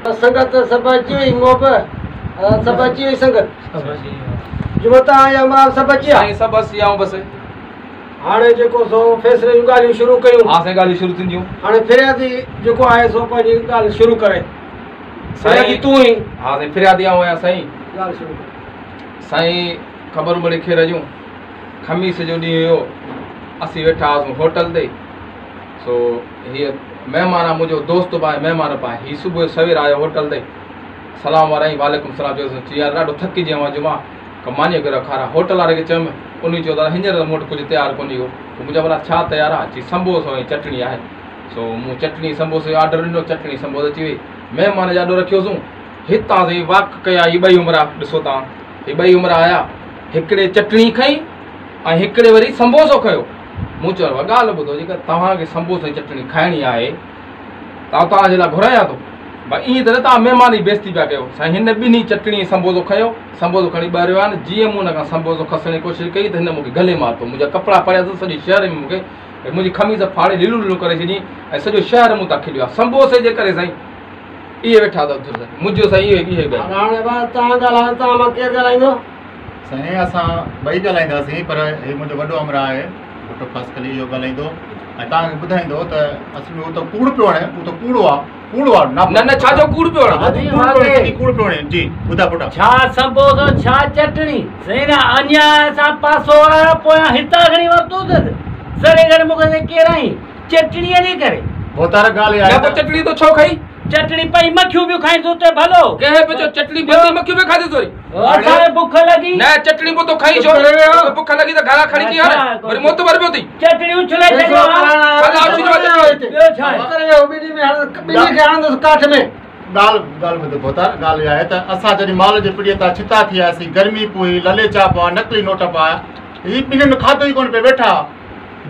سنگت سڀ اچي وئي محب سڀ اچي وئي سنگت جمعه تان يا مراد سڀ اچي ويا. سائين سڀ اچي ويا آهيون بس. هاڻي جيڪو سو فيصلي جون ڳالهيون شروع ڪيون. ها سائين ڳالهيون شروع ٿينديون. هاڻي فريادي جيڪو آهي سو پنهنجي ڳالهه شروع ڪري. فريادي تون ئي. ها سائين فريادي آئون آهيان سائين. ڳالهه شروع ڪر. سائين خبرون مڙئي خير جون. خميس جو ڏينهن هيو اسين ويٺا هئاسون هوٽل تي سو هيء مهمان آ منهنجو دوست به آهي مهمان به آهي هي صبح جو سوير آيو هوٽل تي سلام وارائين وعليڪم السلام چيوسين چي يار ڏاڍو ٿڪجي ويو آهيان جمعا ڪا ماني وغيره کاراء هوٽل واري کي چيم انهي چيو دادا هينئر ته مون وٽ ڪجهه تيار ڪونهي ڪو پوء مون چيو ڀلا ڇا تيار آ چي سمبوسو ۽ چٽڻي آهي سو مون چٽڻي سمبوسي جو آرڊر ڏنو چٽڻي سمبوسو اچي وئي مهمان جي آڏو رکيوسون هتان سائين واڪ ڪيا هي ٻئي همراهه ڏسو تان هي ٻئي همراهه آيا هڪڙي چٽڻي کنئي ۽ هڪڙي وري سمبوسو کنيو. مون چيو ڀلا ڳالهه ٻڌو جيڪر توهان کي سمبوسو ۽ چٽڻي کائڻي آهي ته آئون توهان جي لاء گهرايان ٿو. ڀلا ائين ته نه توهان مهمان جي بيعزتي پيا ڪيو. سائين هن ٻنهي چٽڻي ۽ سمبوسو کنيو. سمبوسو کڻي ٻاهر ويا آهن. جيئن مون هن کان سمبوسو کسڻ جي ڪوشش ڪئي ته هن مون کي گلي مارتو. منهنجا ڪپڙا ڦاڙيا اٿس سڄي شهر ۾ مون کي منهنجي قميص ڦاڙي ليلون ليلون ڪري ڇڏيائين ۽ سڄو شهر مون تان کليو آهي. سمبوسي جي ڪري سائين اهي ويٺا اٿس سائين منهنجو سائين اهي اهي ڳالهه. هاڻي ڀاء توهان ڳالهايو توهان مان ڪير ڳالهائيندو؟ سائين اسان ٻئي ڳالهائينداسين پر هي منهنجو وڏو همراهه آهي ڀٽو خاصخيلي اهو ڳالهائيندو ۽ توهان کي ٻڌائيندو ته اصل ۾ هو ته ڪوڙ پيو هڻي هو ته ڪوڙو آ ڪوڙو آ نه نه ڇا جو ڪوڙ پيو هڻي ڪوڙ پيو هڻي ڪوڙ پيو هڻي جي ٻڌاء پٽا. ڇا سمبوسو ڇا چٽڻي سائين اڃا اسان پاسو ورايو پويان هتان کڻي ورتو اٿس سڙي گهڙي مون کي سائين ڪيرائين چٽڻيء جي ڪري. ڀوتار ڳالهه اها نه آهي پوء ته. چٽڻي تو ڇو کئي؟ چٽڻي پئي مکيون پيون کائين ٿو اتي ڀلو. ڪنهن به چيو چٽڻي بندي مکيون پيون کائين ٿوري. اسان کي بک لڳي. نه چٽڻي پوء تو کئي ڇو؟ توکي بک لڳي ته گهران کڻي اچين ها نه. وري موتبر پيو ٿين. چٽڻي اڇلي ڇڏيو ها. ڀلا اڇليو ها چٽڻي. ٻيو ڇا آهي. ٻنهي کي هڻندس ڪاٺ ۾. ڳالهه ڳالهه ٻڌ ڀوتار ڳالهه اها آهي ته اسان جڏهن مال جي پڙيء تان ڇتا ٿي آياسين گرمي پوئي لليچا پئا نقلي نوٽ پئا هي ٻنهين کاڌو ئي ڪونه پئي ويٺا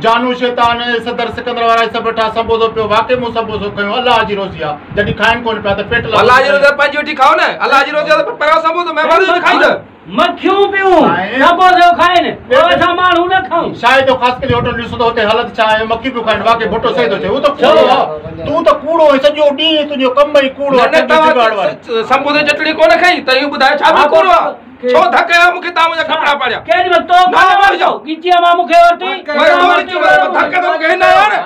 جانو شيطان صدر سڪندر وارا سڀ ويٺا سمبوسو پيو واقعي مون سمبوسو کنيو الله جي روزي آ جڏهن کائن ڪونه پيا ته پيٽ لاء الله جي روزي آ پنهنجي وٺي کائو نه الله جي روزي آ ته پريان سمبوسو مهمان جو به کائيندء. مکيون پيون سمبوسو کائن پوء اسان ماڻهو نه کائون. شاهد خاصخيلي هوٽل ڏسو ته اتي حالت ڇا آهي مکيون پيون کائن واقعي ڀٽو صحيح ٿو چئي هو ته ڪوڙو آ تون ته ڪوڙو آهين سڄو ڏينهن تنهنجو ڪم ئي ڪوڙو آ نه نه ٺڳي جڳاڙ واري. توهان سمبوسي چٽڻي ڪونه کئي ته اهو ٻڌايو ڇا به ڪوڙو آ. ڇو ڌڪ هنيا مون کي تان منهنجا ڪپڙا پاڙيا. ڪيڏي مهل تو نه نه کان ورتو ڳچيء مان مون کي ورتي. وري تو ڳچيء مان ڌڪ ته مون کي هن هنيا نه.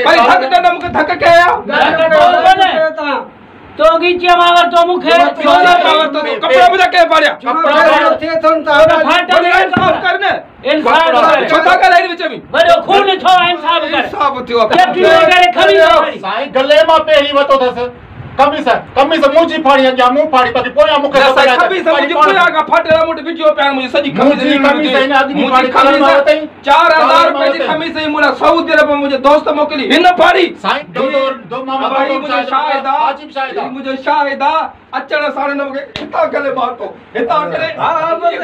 وري ڌڪ ته نه مون کي ڌڪ ڪنهن هنيا. تو ڳچيء مان ورتو مون کي. ڇو نه مان ورتو تو ڪپڙا منهنجا ڪنهن پاڙيا. وري انصاف ڪر نه. انصاف ڪر. ڇو ٿا ڳالهائين وچ ۾. وڏو خون ڇو انصاف ڪر. انصاف ٿيو آ. چٽڻي وغيره کڻي ٿو. سائين گلي مان پهرين ورتو اٿس. قميص قميص منهنجي ڦاڙي اڳيان مون ڦاڙي باقي پويان مون کي نه خبر سائين آهي ته قميص منهنجي پاڻ پويان کان ڦاٽل آهي مون وٽ وجهيو پيا آهن منهنجي سڄي قميص منهنجي قميص هن اڳ ۾ ڦاڙي منهنجي ڪلر مان قميص ورتئي 4000 روپين جي قميص هئي مون لاء سعودي عرب مان منهنجي دوست موڪلي هن ڦاڙي سائين دو دو دو ماما هي دو منهنجو شاهد آ عجيب شاهد آ هي منهنجو شاهد آ اچڻ ساڻ هن مون کي هتان گلي مارتو هتان ڪري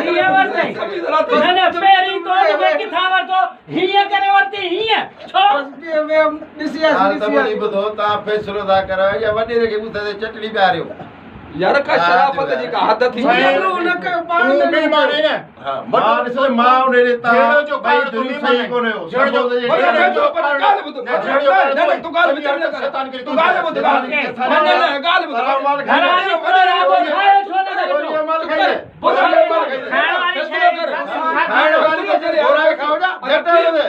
هيئن ورتئي قميص لاٿي نه نه پهرين تو مون کي ڪٿان ورتو هيئن ڪري ورتي هيئن ڇو ڳالهه ته ٻڌي ٻڌو توهان فيصلو ٿا ڪرايو يا وڏيري کي ٻوٿ تي چٽڻي پياريو. يار ڪا شرافت جي ڪا حد ٿيندي آهي. تون بي ايمان آهين نه مان ڏس مان ان ڏي تان جهيڙو جو ٻئي ڪارڻ تون ڌريون بي صحيح ايمان ڪونه آهين. هيو. جهيڙو جو سمبوسي جي پر ڪري فيصلو پر ڳالهه ٻڌ نه جهيڙو نه ڪارڻ نه تون تون ڳالهه وچ ۾ نه ڪر شيطان ڪري تون ڳالهه ٻڌ ڳالهه نه نه نه ڳالهه ٻڌ گهر واري ڪوڙو ٺاهيو ڇو نه ٿو. مال کائي کائڻ واري شيء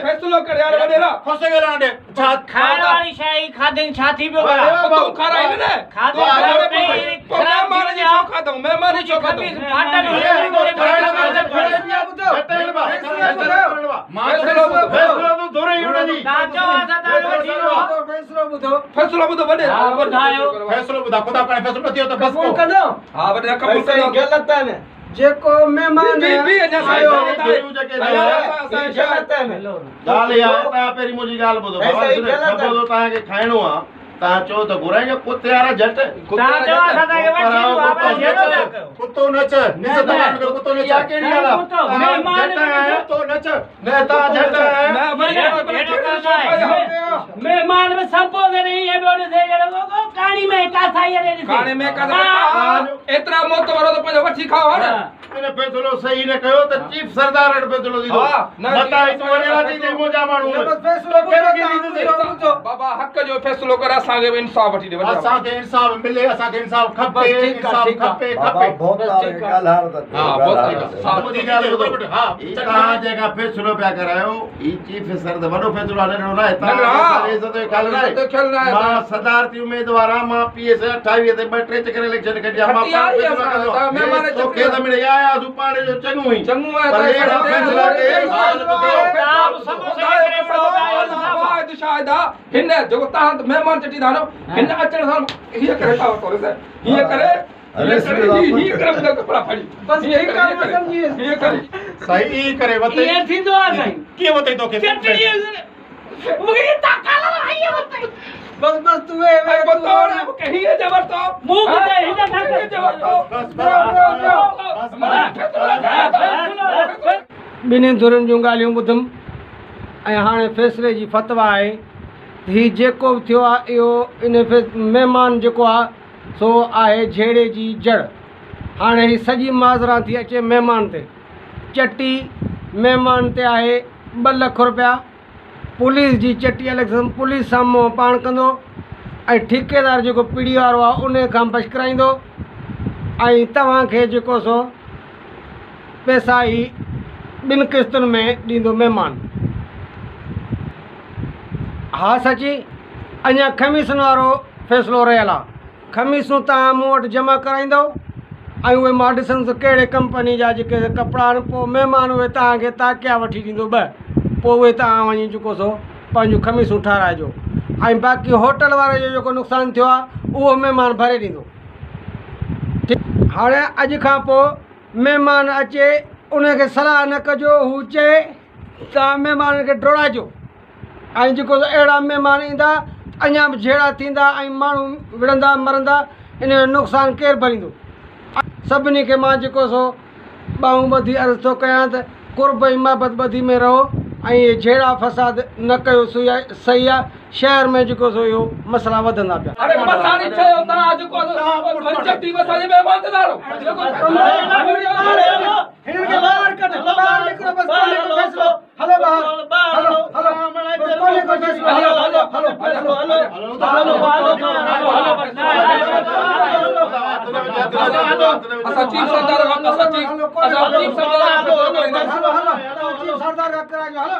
فيصلو ڪر يار وڏيرا خوش ڳالهائڻ ڏي ڇا کائڻ واري شيء کاڌين ڇا ٿي پيو ڀلا تون کارائين نه کاڌو تون کارائين پهرين پوء مهمان جي ڇو کاڌئون مهمان جي ڇو کاڌئون ڦاٽل فيصلو ٻڌو وڏيرا ٻڌايو فيصلو ٻڌا خدا ڪري فيصلو نه ٿيو ته بس پوء ها وڏيرا قبول ڪندو غلط آهي نه جيڪو مهمان بي بي اڃا سائين غلط آهي نه ڳالهه اها آهي توهان پهرين منهنجي ڳالهه ٻڌو بابا سمبوسو توهان کي کائڻو آهي توهان چئو ته گهرائي جو ڪتي وارا جهٽ توهان چئو اسان توهان کي وٺي ڏيون ها پر جهيڙو نه ڪيو ڪتو نچ ڏس ته ماڻهن کي ڪتو نچ اها ڪهڙي ڳالهه آهي ڪتو مهمان ڪتو نچ نه توهان جهٽ آهيو نه وري جهيڙو ڪرڻو آهي مهمان به سمبوسي ڏي ائين پيو ڏسي ڄڻ ڪو ڪاڻي ۾ ڪاسائي ڏي ڏسي ڪاڻي ۾ ڪاسائي ايترا موت ورو ته پنهنجو وٺي کائو ها نه هن فيصلو صحيح نه ڪيو ته چيف سردار وٽ فيصلو ٿيندو ها، نه متان هت وڏيرا چئي ته منهنجا ماڻهو آهن. فيصلو ٻڌو ورتو. بابا حق جو فيصلو ڪر اسان کي به انصاف وٺي ڏي. اسان کي انصاف ملي، اسان کي انصاف کپي، انصاف کپي کپي. بابا ڀوتار کي ڳالهائڻ ته ڏيو. ها ڀوتار منهنجي ڳالهه ٻڌو. ها توهان جيڪا فيصلو پيا ڪرايو هي چيف سر ته وڏو فيصلو آهي، ننڍڙو نه آهي. توهان عزت جو خيال نه آهي. مان صدارتي اميدوار آهيان، مان پي ايس 28 تي 2 3 چڪر اليڪشن کٽي آهيان. مان پاڻ فيصلو ڪندو توکي ته مڙئي آياسون پاڻ جو چڱو ئي چڱو آهي. پر اهڙا فيصلا ڪي شاهد آ هن جيڪو توهان مهمان چٽي ٿا آڻيو، هن اچڻ سان هيئن ڪري ٿا ورتو هيئن ڪري هيئن ڪري منهنجا ڪپڙا ڦاڙي. بس ٺيڪ آهي، مان سمجهي ويس. هيئن ڪري سائين ئي ڪري وتي ائين ٿيندو آهي سائين؟ ڪيئن وتي توکي؟ چٽڻي مون کي تاڪال آئي وتي. بس بس تون ويهه ويهه. مون کي هيئن جي ورتو، مون کي هن هيئن جي ورتو. بس بس بس. ٻنهي ڌرين جون ڳالهيون ٻڌم ۽ هاڻي فيصلي جي فتويٰ آهي ته هي جيڪو به ٿيو آهي اهو ان مهمان جيڪو آهي سو آهي جهيڙي جي جڙ. هاڻي هي سڄي مازرا ٿي اچي مهمان تي. چٽي مهمان تي آهي 2 لک رپيا، پوليس جي چٽي الڳ سان، پوليس سان منهن پاڻ ڪندو ۽ ٺيڪيدار جيڪو پيڙهي وارو آهي ان کان بشڪرائيندو ۽ توهان کي جيڪو سو پئسا ئي 2 قسطن ۾ ڏيندو مهمان. ها سچي اڃا خميسن وارو فيصلو رهيل آهي. خميسون توهان مون وٽ جمع ڪرائيندؤ ۽ اهي مان ڏسندس ڪهڙي ڪمپني جا جيڪي ڪپڙا آهن. پوءِ مهمان اهي توهان کي تاڪيا وٺي ڏيندو 2، پوءِ اهي توهان وڃي جيڪو سو پنهنجون خميسون ٺهرائجو ۽ باقي هوٽل واري جو جيڪو نقصان ٿيو آهي اهو مهمان ڀري ڏيندو. ٺيڪ هاڻي اڄ کان پوءِ مهمان اچي ان کي صلاح نه ڪجو، هو چئي توهان مهمانن کي ڊوڙائجو ۽ جيڪو اهڙا مهمان ايندا اڃا به جهيڙا ٿيندا ۽ ماڻهو وڙهندا مرندا، ان جو نقصان ڪير ڀريندو؟ سڀني کي مان جيڪو سو ٻانهون ٻڌي عرض ٿو ڪيان ته قرب ۽ محبت ٻڌي ۾ رهو ۽ اهي جهيڙا فساد نه ڪيو. صحيح آهي، شهر ۾ جيڪو سو اهو مسئلا وڌندا پيا. اڙي مساڻي چيو توهان جيڪو چٽي مساڻي مهمان تي لاڙو. هنن کي ٻاهر ڪڍ، ٻاهر نڪرو، بس ڪونهي ڪو فيصلو. هلو ٻاهر، هلو هلو، بس ڪونهي ڪو فيصلو. هلو هلو هلو هلو هلو. اسان چيف سردار کان، اسان چيف سردار کان فيصلو ڪرائينداسين. هلو هلو، چيف سردار کان ڪرائجو. هلو.